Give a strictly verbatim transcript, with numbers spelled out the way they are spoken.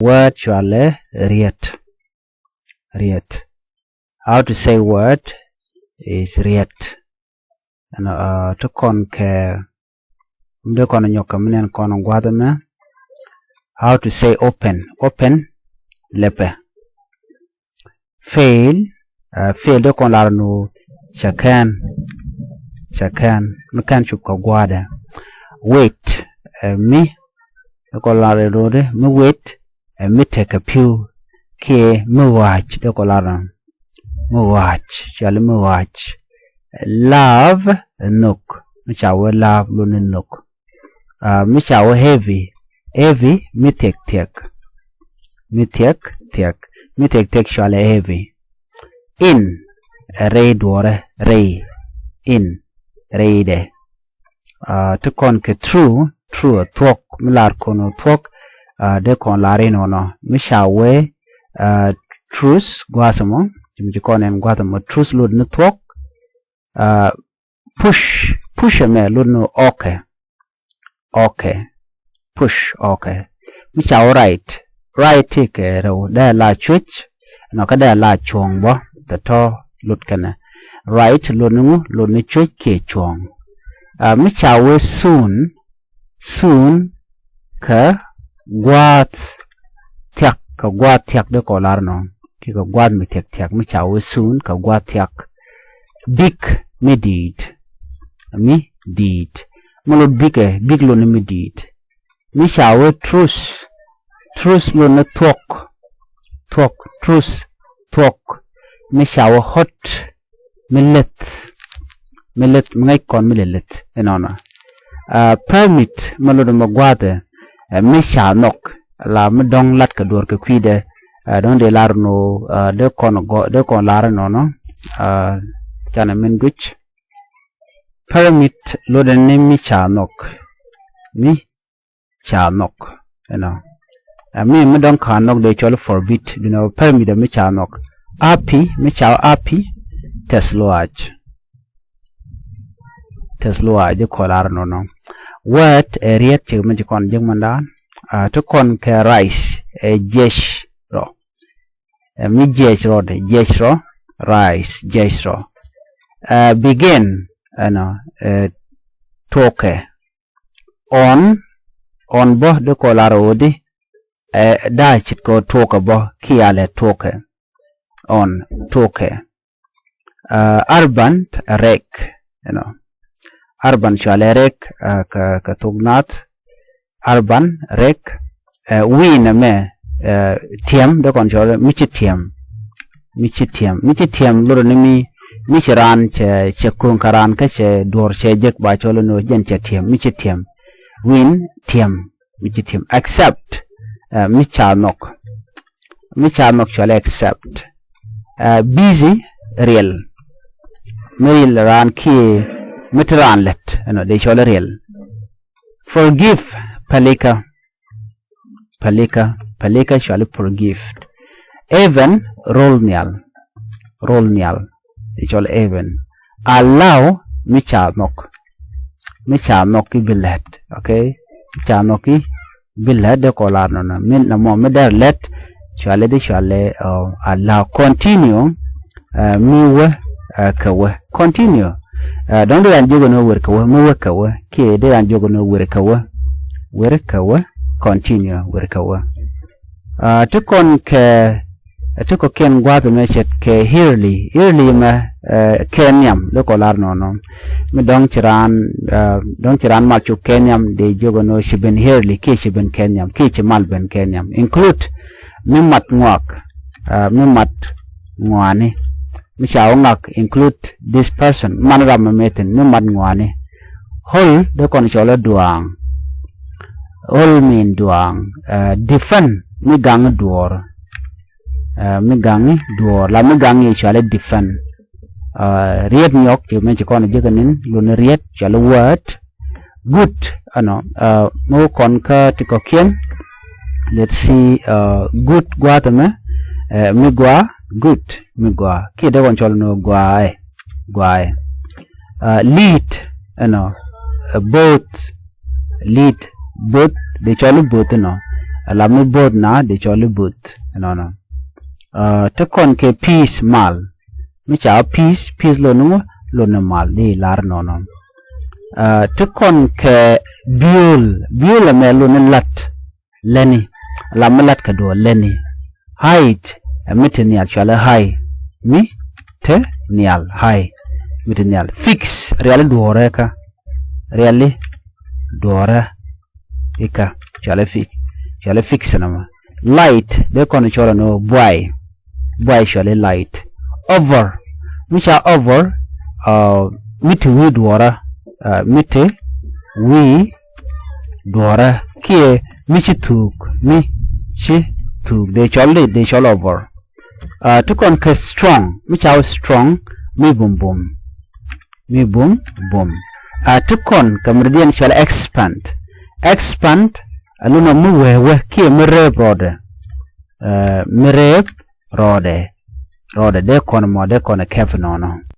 Word cɔalɛ riet. Riet. How to say word is riet. Ɛnɔ, uh, ti kɔn kɛ mi dee kɔn nyɔk kɛ mi nɛn kɔn gua̱th ɛmɛ. How to say open. Open, lɛpɛ. Fail, uh, fail dee kɔn lar nu cɛ kɛn. Cɛ kɛn. Mi kɛn cup kɛ gua̱dɛ. Wait, uh, mi dee kɔn lar nu mi wait, uh, mi tekɛ pi̱w. Kiɛ mi wa̱a̱c dee kɔn lar nu mi wa̱a̱c. Cɔali mi wa̱a̱c. Love, uh, nhök. Mi ca wee love lot ni nhök. Uh, mi ca wee heavy. Heavy, mi thiɛk thiɛk. Mi thiɛk thiɛk. Mi thiɛk thiɛk cɔalɛ heavy. In, ɛ rɛy duɔrɛ, rɛy. In, rɛydɛ. Uh, ti kɔn kɛ true. True, thuɔ̱k. Mi lar kɔn thuɔ̱k, uh, dee kɔn lar in ɔnɔ. Mi ca wee, uh, truth, gua̱a̱th ɛmɔ. Ci mi ci kɔn ɛn gua̱a̱th ɛmɔ. Truth lot ni thuɔ̱k. Uh, push, push ɛmɛ lot ni okay. Okay. Push, okay. Mi ca wee right. Right ti kɛ rɛw, dee la cuec, nɔ kä dee la cuɔ̱ŋ bä, tɔ̱tɔ̱ lot kɛnɛ. Right lot ni ŋu, lot ni cuec kiɛ cuɔ̱ŋ. Uh, mi ca wee soon. Soon, kɛ gua̱a̱th thiak, kɛ gua̱a̱th thiak dee kɔn lar nɔ. Kiɛ kɛ gua̱a̱th mi thiak thiak, mi ca wee soon, kɛ gua̱a̱th thiak. Big, mi di̱i̱t. Mi di̱i̱t. Mi lot big ɛ, big lot ni mi di̱i̱t. Mi ca wee truth. Truth lot ni thuɔ̱k. Thuɔ̱k, truth, thuɔ̱k. Mi ca wee hot. Mi leth. Mi leth, mi ŋäc kɔn mi lɛ leth. Inɔnɔ. Uh, permit, mi lot mi gua̱a̱th ɛ, uh, mi ca nhɔk. La mi dɔ̱ŋ lat kɛ duɔ̱ɔ̱r kɛ kui̱dɛ. Uh, dɔ̱ŋ dee lar nu, uh, dee kɔn gɔ, dee kɔn lar nɔnɔ. Uh, canɛ min guic. Permit lot ni mi ca nhɔk. Mi ca nhɔk, you know. Ɛ mi, mi dɔ̱ŋ ca nhɔk dee cɔl forbid, you know, permit mi ca nhɔk. Happy, mi ca happy, tɛth lɔaac. Tɛth lɔaac, ji̱ kɔn lar nɔnɔ. Word, ɛ riet, cik mi ci kɔn ji̱ mi dan. Uh, ti kɔn kɛ rise, ɛ jiɛc rɔ. Ɛ mi jiɛc rɔ, dee jiɛc rɔ, rise, jiɛc rɔ. Uh, begin, you know, ɛ tuɔkɛ. On, on bä dee kɔn lar ɣöö di, ɛ da̱a̱ ce̱tkɛ tuɔkɛ bä kialɛ tuɔkɛ. On, tuɔkɛ. Uh, urban, rɛk, you know. Urban cɔalɛ rɛk, uh, kɛ, kɛ thok naath. Urban, rɛk, uh, win ɛmɛ, uh, tiɛm, dee kɔn cɔl mi ci tiɛm. Mi ci tiɛm. Mi ci tiɛm lot ni mi, mi ci raan cɛ, cɛ ko̱o̱ŋ kä raan kä cɛ duɔ̱ɔ̱r cɛ jek ba cɔl ni jɛn cɛ tiɛm. Mi ci tiɛm. Win, tiɛm. Mi ci tiɛm. Accept, uh, mi ca nhɔk. Mi ca nhɔk cɔalɛ accept. Uh, busy, riɛl. Mi riɛl raan kiɛ mi te raan lät, you know, dee cɔl riɛl. Forgive, pälikä. Pälikä, pälikä cɔali forgive. Even, rol nhial. Rol nhial, dee cɔl even. Allow, mi ca nhɔk. Mi ca nhɔk i̱ bi lät, okay? Mi ca nhɔk i̱ bi lät dee kɔn lar nɔnɔ. Mi nɔmɔ mi dee lät, cɔalɛ dee cɔalɛ, uh, allow. Continue, uh, mi wä, uh, kɛ wä. Continue. Uh, dɔ̱ŋ dee ran jiök ɛn ɣöö wer kɛ wä, mi wä kɛ wä. Kiɛ dee ran jiök ɛn ɣöö wer kɛ wä. Wer kɛ wä. Continue, wer kɛ wä. Uh, ti kɔn kɛ, ti kɔ̱kiɛn gua̱a̱th ɛmɛ ce̱tkɛ early. Early mɛ, uh, kɛ nhiam, dee kɔn lar nɔnɔ. Mi dɔ̱ŋ ci raan, uh, dɔ̱ŋ ci raan mal cuk kɛ nhiam, dee jiök ɛn ɣöö ci ben early, kiɛ ci ben kɛ nhiam, kiɛ ci mal ben kɛ nhiam. Include, mi mat ŋɔak, uh, mi mat ŋɔaani. Mi ca wä ŋak, include this person, man ram mi thi̱n, mi mat ŋɔaani. Hold, dee kɔn cɔl ɛ duaaŋ. Hold mean duaaŋ. Uh, defend, mi gaŋ duɔ̱ɔ̱r. Uh, mi gaŋ duɔ̱ɔ̱r. La mi gaŋ i̱ cɔal ɛ defend. Uh, riet nyɔk, ci mi ci kɔn ji̱ kɛ ni̱n, lot ni riet, cɔal ɛ word. Good, ɛnɔ, uh, mi wä kɔn kä ti kɔ̱kiɛn. Let's see, uh, good gua̱a̱th ɛmɛ, uh, mi gɔaa, good, mi gɔaa. Kiɛ dee kɔn cɔl ni gɔaa ɛ, gɔaa ɛ. Uh, lead, ɛnɔ, uh, both, lead, both, dee cɔl both ɛnɔ. Ala mi bo̱o̱th na dee cɔl i̱ bo̱o̱th ɛnɔnɔ. Ti kɔn kɛ peace, mal. Mi ca peace, peace lon ni ŋu? Lon ni mal, di lar nɔnɔ. Ti kɔn kɛ biöl, biöl ɛmɛ lon ni lat, lɛni. Lam mi lat kɛ duɔ̱ɔ̱r, lɛni. Height, ɛ mi te nhial, cɔalɛ high. Mi te nhial, high. Mi te nhial. Fix, riali duɔ̱ɔ̱rɛ kä. Riali duɔ̱ɔ̱rɛ ikä, cɔalɛ fix. Cɔalɛ fix nɔmɔ. Light, dee kɔn cɔl ɛn ɣöö buay. Buay cɔalɛ light. Over, mi ca over, mi te wi̱i̱ duɔ̱ɔ̱rä, mi te wi̱i̱ duɔ̱ɔ̱rä kiɛ mi ci thuuk, mi ci thuuk, dee cɔl di, dee cɔl over. Ti kɔn kɛ strong, mi ca wä strong, mi bumbum. Mi bumbum. Ti kɔn kɛ mi diɛn cɔl expand. Expand, a lunɔ mi wee wee kiɛ mi reep rɔɔdɛ. Mi reep rɔɔdɛ. Rɔɔdɛ dee kɔn mɔ, dee kɔn kɛp nɔnɔ.